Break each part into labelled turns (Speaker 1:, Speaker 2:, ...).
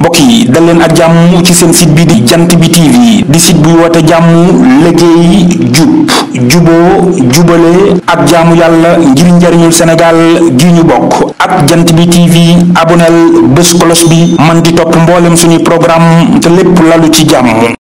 Speaker 1: mbokk yi dal leen ak jàmm ci seen site bi di jant bi TV di site buy woote jàmm liggéey jub juboo jubale ak jaamu yàlla ngir njariñul Sénégal gi ñu bokk ak jant bi TV aboneel bés cloche bi man di topp mboolem suñuy programme te lépp lalu ci jàmm.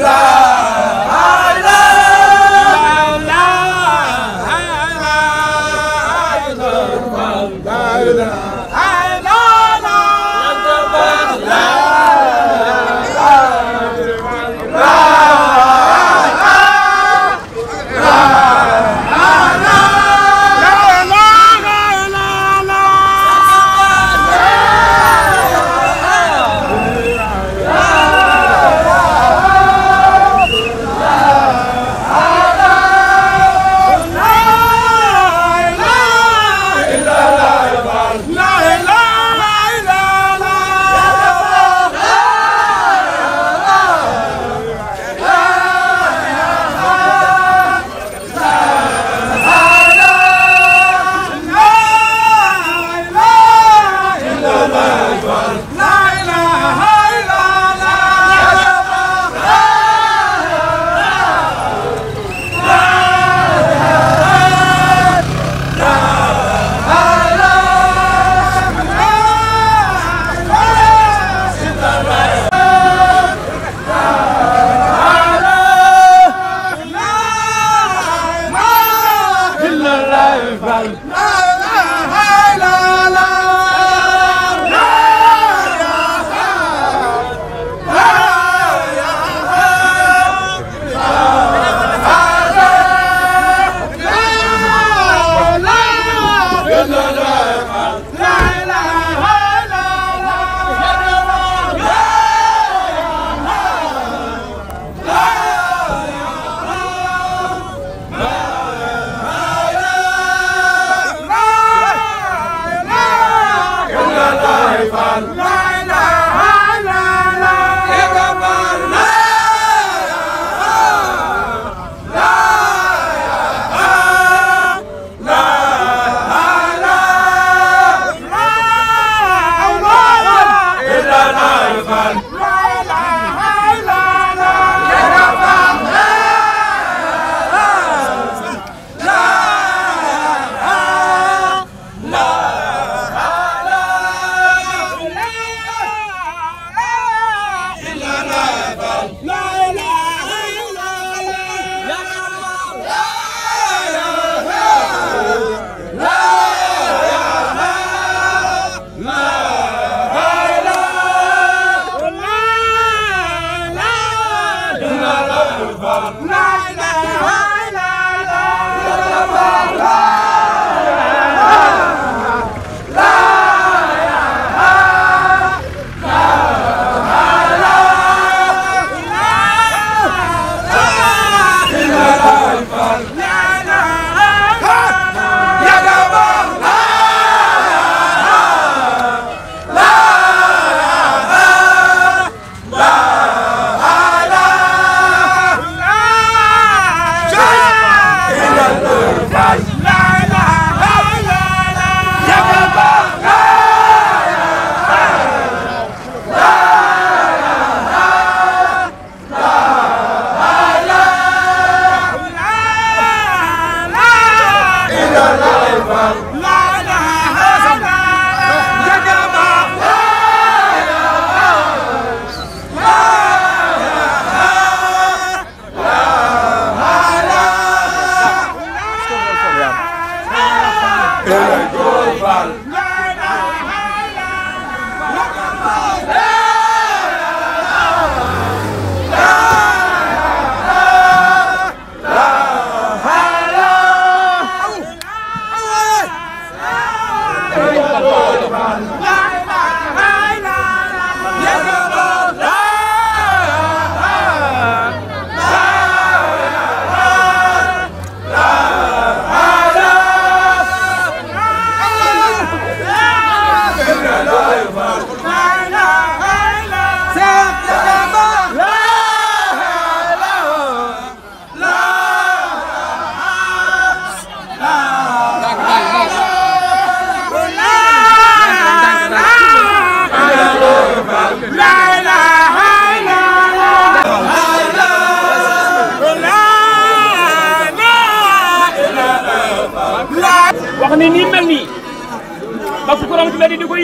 Speaker 2: La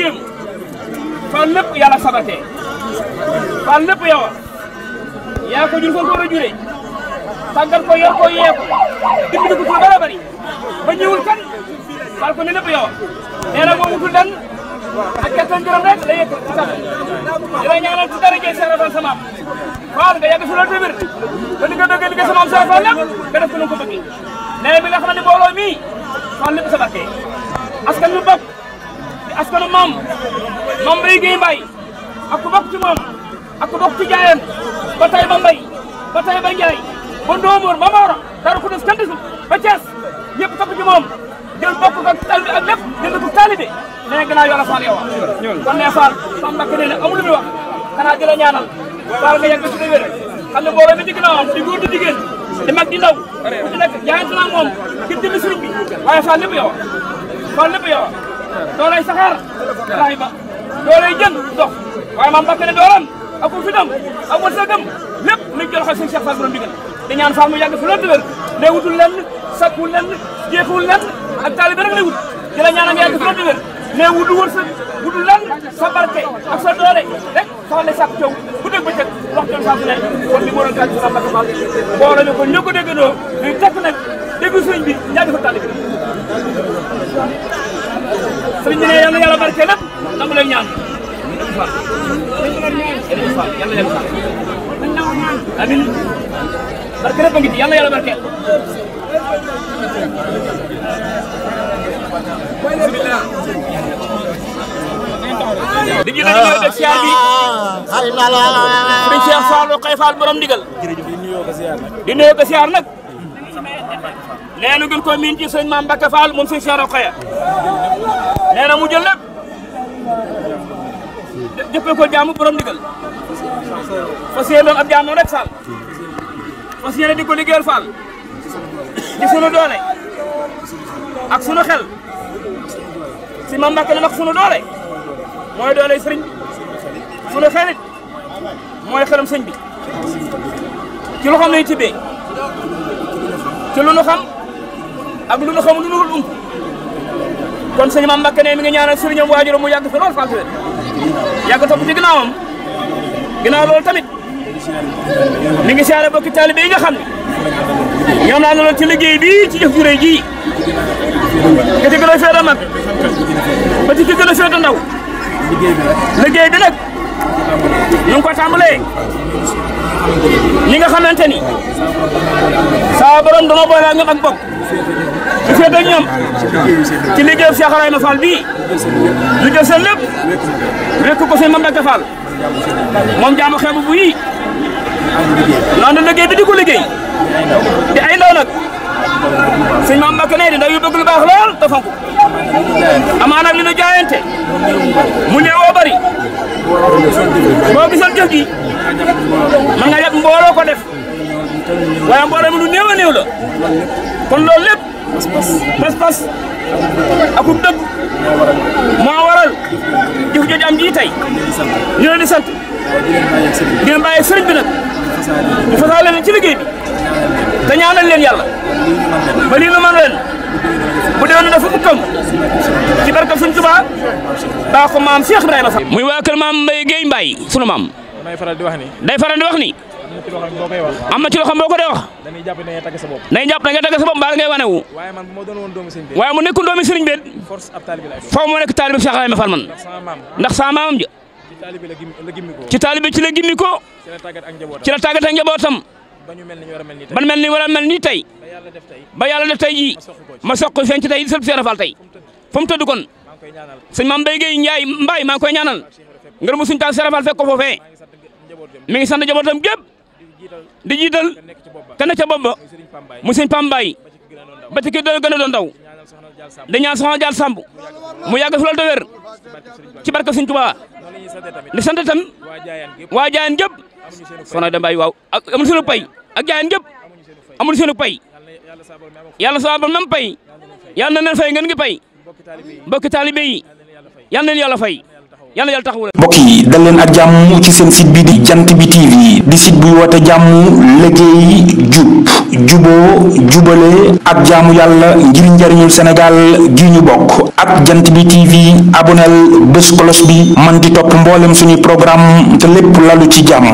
Speaker 2: yéem Fall lépp yàlla sabatee Fall lépp yow yaa ko jur fa ko war a juree tàggat ko yor ko yee ko dimbali ko ci bari ba ñëwul kan Fall ko ne lépp yow nee na moom wutul dan ak kattan juróom rek la yëkk ci sax dina ñaanal ci dara jëy Cheikh Fall sama Fall nga yàgg fi loolu tamit ba ni nga dëgg liggéey sama am Cheikh Fall lépp nga def ko nu ko bëgg nee bi nga xam ne mbooloo mii Fall lépp sa barke askan wi bokk di askanu maam Mbaye Gueye Mbaye ak ku bokk ci moom ak ku bokk ci jaayam ba tay ba Mbaye ba tay ba Ndiaye ba Ndoomoor ba Mawra dara ko des kenn desul ba Thiès ñëpp topp ci moom jël bokk ak taalibe ak lépp jënd ko taalibe nee na gannaaw yàlla Fall yow kon ne Fall Fall Mbacké nee na amul lu muy wax xanaa di la ñaanal Fall nga yegg ci di wér xam ne mbooloo mi di ginnaawam di góor di jigéen di mag di ndaw ku ci nekk jaayante naa moom ngir jënd sëriñ bi waaye Fall lépp yow Fall lépp yow doolay saxaar laay ba doolay jën dox waaye maam Mbacké ne doolam ak ku fitam ak wërsëgam lépp luñ jël xal sëñ Cheikh Fall borom digal di ñaan Fall mu yàgg fi loolu di wér ne wutul lenn sakkul lenn jeexul lenn ak taalibe rek lay wut di la ñaanal yàgg fi loolu di wér ne wutul wërsëg wutul lenn sa barke ak sa doole rek Fall lay sàkk caw bu dégg ba cëg waxtu saa su ne kon li moo doon kàddu sa Mbacké Fall boole ñu ko ñëw ko déggandoo ñuy tekk nag déggu sëriñ bi yàgg fa taalibe sëriñ bi ne yàlla yàlla barke lépp nangu leen ñaan yàlla yàlla amin barke lépp a ngi ci yàlla yàlla barke di ji dañu ñëw def siyaar bi sëriñ Cheikh Fall Rokhaya Fall borom ndigal di nuyoo ko siyaar nag nee na gën ko miin ci sëñ Maam Mbacké Fall moom sëñ Cheikh Rokhaya nee na mu jël lépp jëppee ko jaamu borom ndigal fas yéene doon ab jaamu rek Fall fas yéene di ko liggéeyal Fall ci sunu doole ak sunu xel si Maam Mbacké nag sunu doole mooy doole sëriñ sunu xelit mooy xelam sëñ bi ci loxoom lay tibbee ci lu nu xam ak lu nu xam lu nu ump kon sëñ Maam Mbacké ne mi ngi ñaanal sëriñam waajuram mu yàgg fi lool Fall yàgg topp ci ginnaawam ginnaaw loolu tamit mi ngi siyaare bokki taalibe yi nga xam ne ñoom naa lool ci liggéey bi ci jëf ju rëy ji ka ci gën a féete mag ba ci ki gën a féete ndaw liggéey bi nag ñu ngi ko tàmbalee ñi nga xamante ni saa borom dama boole ak ñoom ak bokk su féete ak ñoom ci liggéeyu Cheikh Ibrahima Fall bii ñu jël seen lépp wekk ko seen Maam Mbacké Fall moom jaamu xeebu bu yii noonu liggéey bi di ko liggéey di ay ndaw nag sëñ Maam Mbacké ne di ndaw yu bëgg lu baax lool te fonk amaana li nu jaayante mu néewoo bari boo gisal jëf gi man nga yàgg mbooloo ko def waaye mbooloo mi lu néew a néew la kon loolu lépp pas-pas akub dëgg moo waral jëf jooju am ji tey ñu leen di sant di leen bàyyi sëriñ bi nag ñu fasaale leen ci liggéey bi te ñaanal leen yàlla ba lii nu man ren bu dee dafa ukkam ci barke Sëñ Tuubaa baa ko maam Cheikh Ibrahima Fall muy waa kër maam Mbaye Gueye Mbaye sunu maam day faral di wax ni am na ci loo xam boo ko dee wax dañuy jàpp da ngay tagg sa bopp mbaa ngay wane wu waaye mu nekkul doomi sëriñ bi foofu moo nekk taalibe Cheikh Ibrahima Fall man ndax sama maamam ja ci taalibe ci la gimmi ko ci la tàggat ak njabootam ban mel ni war a mel ni tey ba yàlla def tey jii ma soq feeñ ci tey di sël Cheikh Fall tey fa mu tëdd kon sëñ Maam Mbaye Gueye Mbaye maa ngi koy ñaanal ngër mu suñ taal Cheikh Fall fekk ko foofee mi ngi sant njabootam gépp di jiital ka ne ca bopp ba mu sëñ Pam Mbaye ba ci ki gën a doon ndaw di ñaan soxna Jaal Samb mu yàgg fi loolu te wér ci barke Sëñ Tuubaa di sant tam waa Jaayeen gépp soxna da Mbaye waaw ak amul seenu pay ak Jaayeen gépp amul seenu pay yàlla sa ba même pay yàlla na leen fay ngeen ngi pay mbokki taalibe yi yàlla na leen yàlla fay yàlla yàlla taxawu leen.
Speaker 1: mbokk yi dal leen ak jàmm ci seen site bi di jant bi TV di site buy woote jàmm liggéey jub juboo jubale ak jaamu yàlla ngir njariñul Sénégal gi ñu bokk ak jant bi TV aboneel bés cloche bi man di topp mboolem suñuy programme te lépp lalu ci jàmm.